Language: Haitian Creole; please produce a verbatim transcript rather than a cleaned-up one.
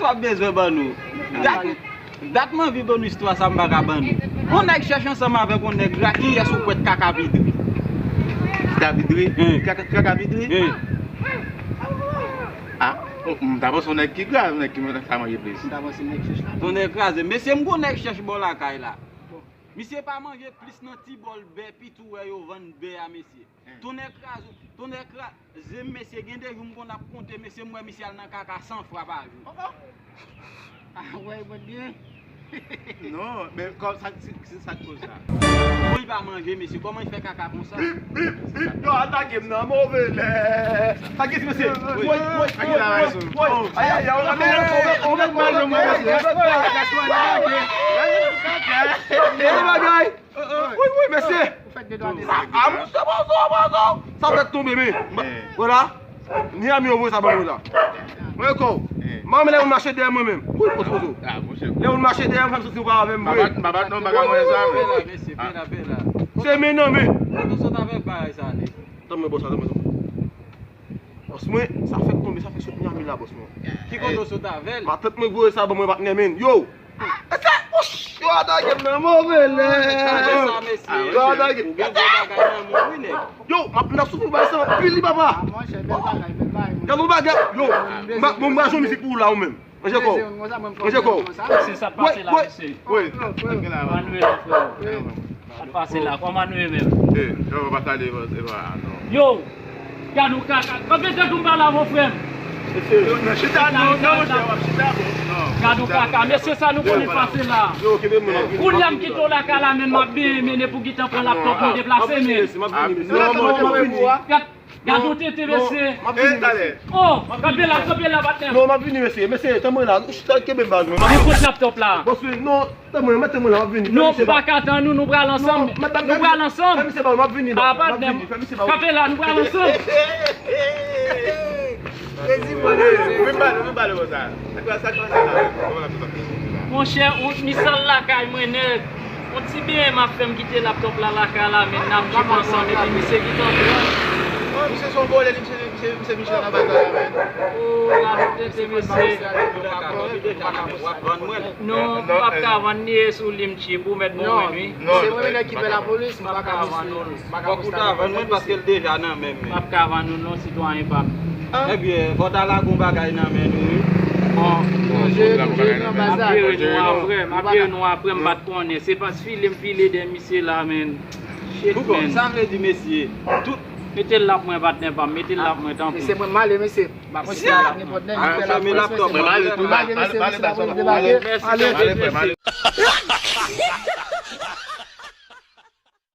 W ap bezwen ban nou. Dat, dat m anvi ban nou istwa sa, m pa ka ban nou. Yon nèg chèche ansanm avèk yon nèg la, kiyès ou kwè t kaka vidre? Kaka vidre? Hen. Kaka, kaka vidre? Hen. Ah, m ta panse yon nèg ki gra, yon nèg ki mwen ka manje plis. M ta panse nèg chèche la. Yon nèg kraze. Mesye, m gon nèg chèche bò lakay la. Misye pa manje plis nan ti bòl bè, pitit ou wè yo vann bè a, mesye. Tonnè kraze, tonnè kraze m, mesye, gen de jou m konn ap konte, mesye, m wè misye al nan kaka san fwa pa jou. Ah, wè, bon, byen. Non, men kòm sa, se, se sa k koz sa. Kòman li pa manje, mesye? Kòman li fè kaka konsa? Yo atake m nan move lè. Sa ki mesye? Woy, woy, woy, woy. Ay, ay, ay, on met mal, on met mal, on met mal. Bagay. Wi, wi, mesye. Sa, a, monchè, bozo, bozo. Sa fèk tonbe, men. Vwala. Ni ami yo voye sa ban mwen la. Mwen kò. Mwen lè moun mache dèyè mwen menm. Wi, bozo, bozo. Lè moun mache dèyè mwen, fè m santi ou pa avè m vre. Papa, non, papa, mwen sa, men. Se men nan men. Tanmen, bòs la, tanmen, tanmen. Bòs mwen, sa fèk tonbe, sa fèk sot Miami la, bòs mwen. Ki kote w sot avè l? Matant mwen voye sa ban mwen, patnè, men. Yo! Sa, ouch, yo atake m nan move lè. Yo atake. Ou gen gwo bagay nan men w, wi, nèg. Yo, m ap, m ap soufri bay sa, anpil li, papa. Gade yon bagay, yo. M ap, bon, m ap jwe mizik pou ou la, ou menm. Manje kò. Manje kò. Se sa k pase la, mesye. Wi. Manuel, frè. Sa k pase la, kòman nou ye menm? Eh, yo pa salye, yo pa, non. Yo, gad yon kaka. Kanpe tankou m pa la, mon frè m. Yo, non, chita, non, non, chita, non. Gad yon kaka. Mesye, sa nou konnen pase la. Yo, kenbe mwen, mwen. Kounye a m kite w lakay la, men m ap benyen, men depi w gentan pran laptòp mwen deplase, men. Gad, gad yon tete, mesye. Oh, kanpe la, kanpe la, patnè. Non, m ap vini, mesye. Mesye, tanmen la. Ou chita, kenbe bag mwen. Men kot laptòp la? Bòs, non. Tanmen, mete mwen la, m ap vini. Non, m pa ka tann ou, nou pral ansanm. Nou pral ansanm. Fè misye ba mwen, m ap vini. Ah, patnè. Kanpe la, nou pral ansanm. Vin pale, vin pale konsa. Sa k pase la? Monchè, ou ni sal lakay mwen nèt. Yon ti benyen m ap fè, m kite laptòp la lakay la, men n ap jip ansanm, epi misye gentan pran. Misye se yon vòlè, li, misye, misye, misye Michel nan bagay la, men. Oh, la tete, mesye. Non, m p ap ka vann li, e sou li m tchip, ou mèt bon mwen, wi. Se mwen menm ki pè lapolis, m pa ka vann li. Fòk ou ta vann mwen paske l deja nan men m. M p ap ka vann ou non, sitwayen pa m. Ebyen, fò w ta lage yon bagay nan men nou, wi. Bon. M ap jere nou apre, m ap jere nou apre, m pa t konnen. Se pa file m file dèyè misye la, men. Shit, man. Sa vle di, mesye, tout. Mete l la pou mwen, patnè pa m, mete l la pou mwen, tanpri. Mesye, mwen m ale, mesye. M ap fè laptòp mwen. Mèsi, mèsi, mèsi.